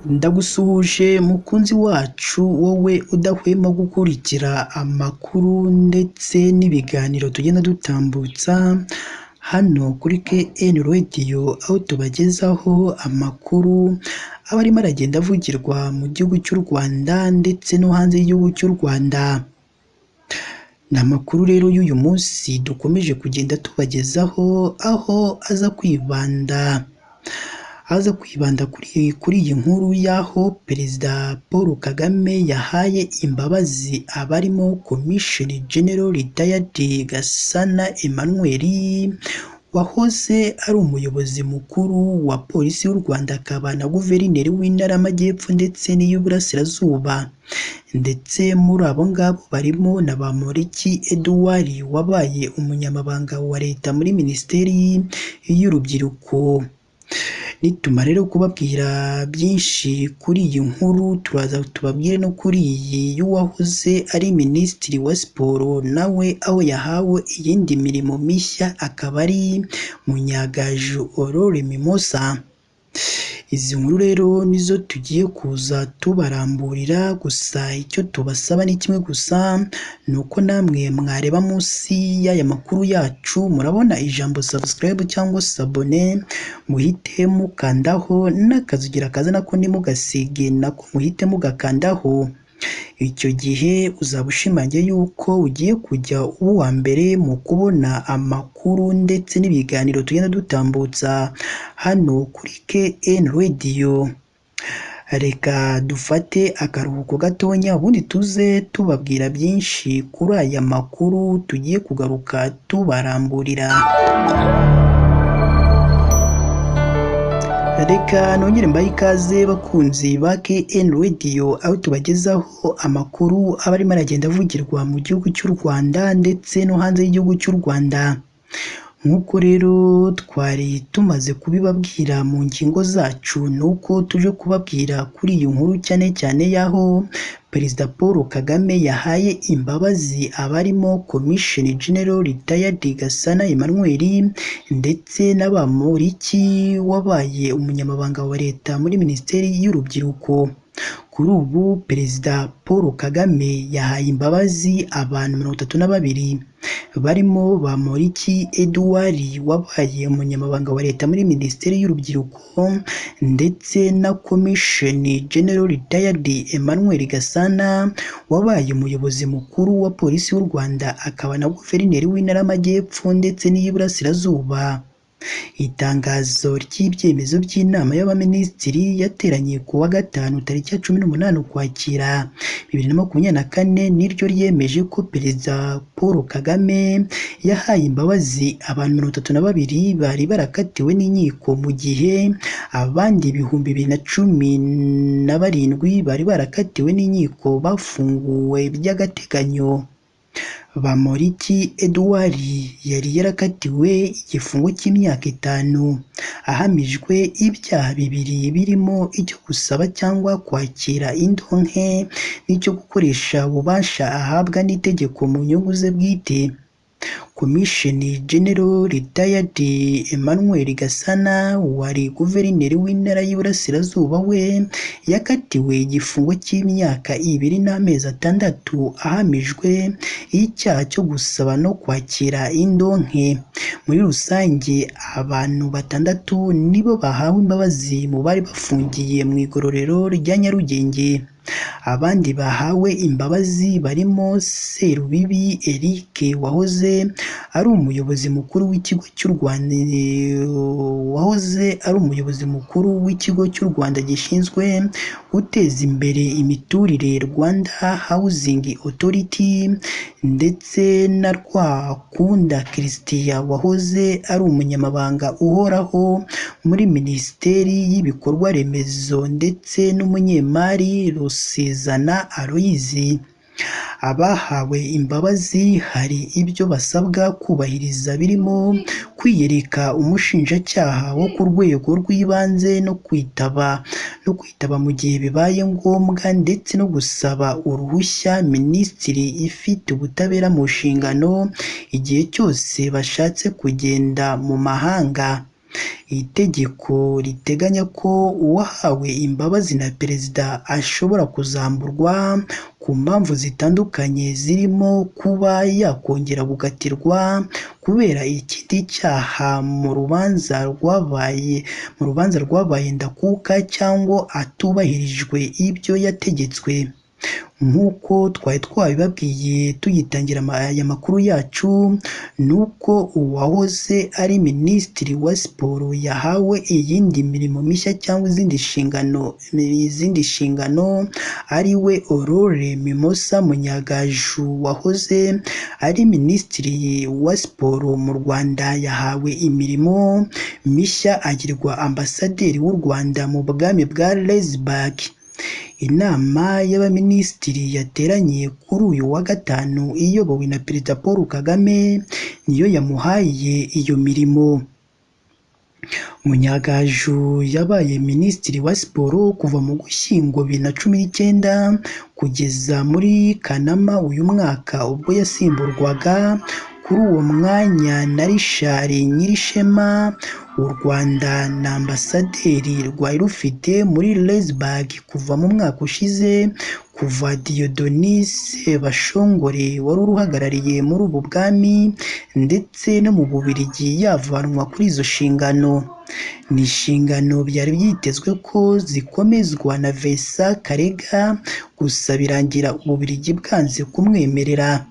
Ndagusuhuje mukunzi wacu wowe udahwema gukurikira amakuru ndetse n'ibiganiro tugenda dutambutsa hano kuri KN Radio, aho tubagezaho amakuru aba arimo aragenda avugirwa mu gihugu cy'u Rwanda ndetse no hanze y'igihugu cy'u Rwanda. Ni amakuru rero y'uyu munsi dukomeje kugenda tubagezaho, aho aza kwibanda kuri iyi nkuru y'aho Perezida Paul Kagame yahaye imbabazi abarimo Commissioner General Retired Gasana Emmanuel, wahoze ari umuyobozi mukuru wa Polisi y'u Rwanda, akaba na Guverineri w'Intara y'Amajyepfo ndetse n'iy'Uburasirazuba. Ndetse muri abo ngabo barimo na Bamporiki Edouard, wabaye umunyamabanga wa Leta muri Minisiteri y'Urubyiruko. Nitumara rero kubabwira byinshi kuri iyi nkuru, turaza tubabwire no kuri iyi y'uwahoze ari Minisitiri wa Siporo, nawe aho yahawe iyindi mirimo mishya, akaba ari Munyagaju Aurore Mimosa. Izi nkuru rero nizo tugiye kuza tubaramburira, gusa icyo tubasaba ni kimwe gusa, ni uko namwe mwareba munsi y'aya makuru yacu, murabona ijambo subscribe cyangwa s'abonner, muhite mukandaho, n'akazogera kaza nako ntimugasige, nako muhite mugakandaho. Icyo gihe uzaba ushimangiye yuko ugiye kujya uba uwa mbere mu kubona amakuru ndetse n'ibiganiro tugenda dutambutsa hano kuri KN Radio. Reka dufate akaruhuko gatonya, ubundi tuze tubabwira byinshi kuri aya makuru tugiye kugaruka tubaramburira. Reka nongere mbahe ikaze, bakunzi ba KN Radio, aho tubagezaho amakuru aba arimo aragenda avugirwa mu gihugu cy'u Rwanda ndetse no hanze y'igihugu cy'u Rwanda. Nk'uko rero twari tumaze kubibabwira mu ngingo zacu, ni uko tuje kubabwira kuri iyi nkuru cyane cyane y'aho Perezida Paul Kagame yahaye imbabazi abarimo Commissioner General Retired Gasana Emmanuel ndetse na Bamporiki, wabaye umunyamabanga wa Leta muri Minisiteri y'Urubyiruko. Kuri ubu Perezida Paul Kagame yahaye imbabazi abantu 32, barimo Bamporiki Edouard, wabaye umunyamabanga wa Leta muri Minisiteri y'Urubyiruko, ndetse na Commissioner General Retired Emmanuel Gasana, wabaye umuyobozi mukuru wa Polisi y'u Rwanda, akaba na Guverineri w'Intara y'Amajyepfo ndetse n'iy'Iburasirazuba. Itangazo ry'ibyemezo by'Inama y'Abaminisitiri yateranye ku wa Gatanu tariki ya 18 Ukwakira 2024 niryo ryemeje ko Perezida Paul Kagame yahaye imbabazi abantu 32 bari barakatiwe n'inkiko, mu gihe abandi 2017 bari barakatiwe n'inkiko bafunguwe by'agateganyo. Bamporiki Edouard yari yarakatiwe igifungo cy'imyaka 5 ahamijwe ibyaha bibiri, birimo icyo gusaba cyangwa kwakira indonke n'icyo gukoresha ububasha ahabwa n'itegeko mu nyungu ze bwite. Commissioner General Retired Emmanuel Gasana, wari Guverineri w'Intara y'Iburasirazuba, we yakatiwe igifungo cy'imyaka 2 n'amezi 6 ahamijwe icyaha cyo gusaba no kwakira indonke. Muri rusange abantu batandatu nibo bahawe imbabazi mu bari bafungiye mu igororero rya Nyarugenge. Abandi bahawe imbabazi barimo Serubibi Eric, wahoze ari umuyobozi mukuru w'ikigo cy'u Rwanda wahoze ari umuyobozi mukuru w'Ikigo cy'u Rwanda gishinzwe guteza imbere imiturire, Rwanda Housing Authority, ndetse na Rwakunda Christian, wahoze ari umunyamabanga uhoraho muri Minisiteri y'Ibikorwa Remezo, ndetse n'umunyemari Rusizana Aloys. Abahawe imbabazi hari ibyo basabwa kubahiriza, birimo kwiyereka umushinjacyaha wo ku rwego rw'ibanze no kwitaba mu gihe bibaye ngombwa, ndetse no gusaba uruhushya Minisiteri ifite ubutabera mu nshingano igihe cyose bashatse kugenda mu mahanga. Itegeko riteganya ko uwahawe imbabazi na perezida ashobora kuzamburwa ku mpamvu zitandukanye zirimo kuba yakongera gukatirwa kubera ikindi cyaha mu rubanza rwabaye ndakuka cyangwa atubahirijwe ibyo yategetswe. Nk'uko twari twabibabwiye tugitangira aya makuru yacu, ni uko uwahoze ari minisitiri wa siporo yahawe iyindi mirimo mishya cyangwa izindi nshingano, ari we Aurore Mimosa Munyagaju wahoze ari minisitiri wa siporo mu Rwanda. Yahawe imirimo mishya agirwa ambasaderi w'u Rwanda mu bwami bwa Luxembourg. Inama y'abaminisitiri yateranye kuri uyu wa gatanu iyobowe na Perezida Paul Kagame niyo yamuhaye iyo mirimo. Munyagaju yabaye minisitiri wa siporo kuva mu Gushyingo 2019 kugeza muri Kanama uyu mwaka, ubwo yasimburwaga kuri uwo mwanya na Richard Nyirishema. U Rwanda na ambasaderi rwari rufite muri Luxembourg kuva mu mwaka ushize, kuva Dieudonné Sebashongore wari uruhagarariye muri ubu bwami ndetse no mu Bubiligi yavanwa kuri izo nshingano. Ni inshingano byari byitezwe ko zikomezwa na Vincent Karega, gusa birangira Ububiligi bwanze kumwemerera.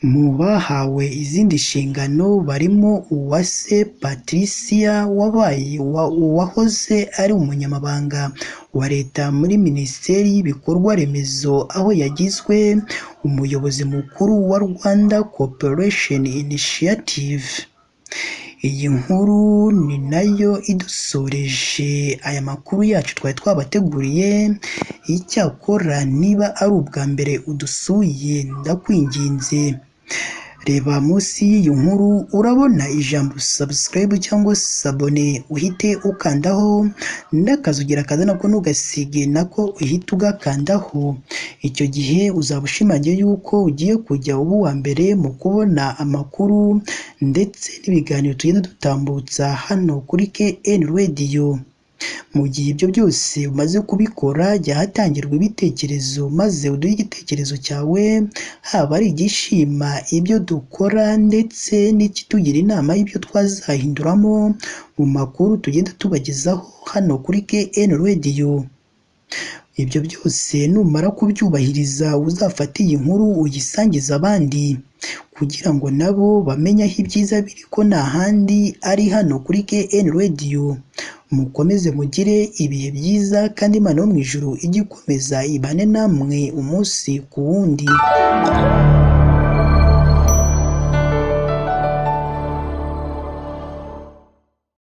Mu bahawe izindi nshingano barimo Uwase Patricia wabaye uwahoze ari umunyamabanga wa leta muri Minisiteri y'Ibikorwa Remezo, aho yagizwe umuyobozi mukuru wa Rwanda Cooperation Initiative. Iyi nkuru ni nayo idusoreje aya makuru yacu twari twabateguriye. Icyakora niba ari ubwa mbere udusuye, ndakwinginze reba munsi y'iyi nkuru urabona ijambo subscribe cyangwa s'abonner, uhite ukandaho, n'akazugira kaza nako ntugasige, nako uhite ugakandaho. Icyo gihe uzaba ushimangiye yuko ugiye kujya uba uwa mbere mu kubona amakuru ndetse n'ibiganiro tugenda dutambutsa hano kuri KN Radio. Mu gihe ibyo byose umaze kubikora, jya ahatangirwa ibitekerezo maze uduhe igitekerezo cyawe, haba ari igishima ibyo dukora ndetse n'ikitugira inama y'ibyo twazahinduramo mu makuru tugenda tubagezaho hano kuri KN Radio. Ibyo byose numara kubyubahiriza, uzafate iyi nkuru uyisangize abandi kugira ngo nabo bamenye aho ibyiza biri, ko nta handi ari hano kuri KN Radio. Mukomeze mugire ibihe byiza, kandi Imana yo mu ijuru ijye ikomeza ibane namwe umunsi ku wundi.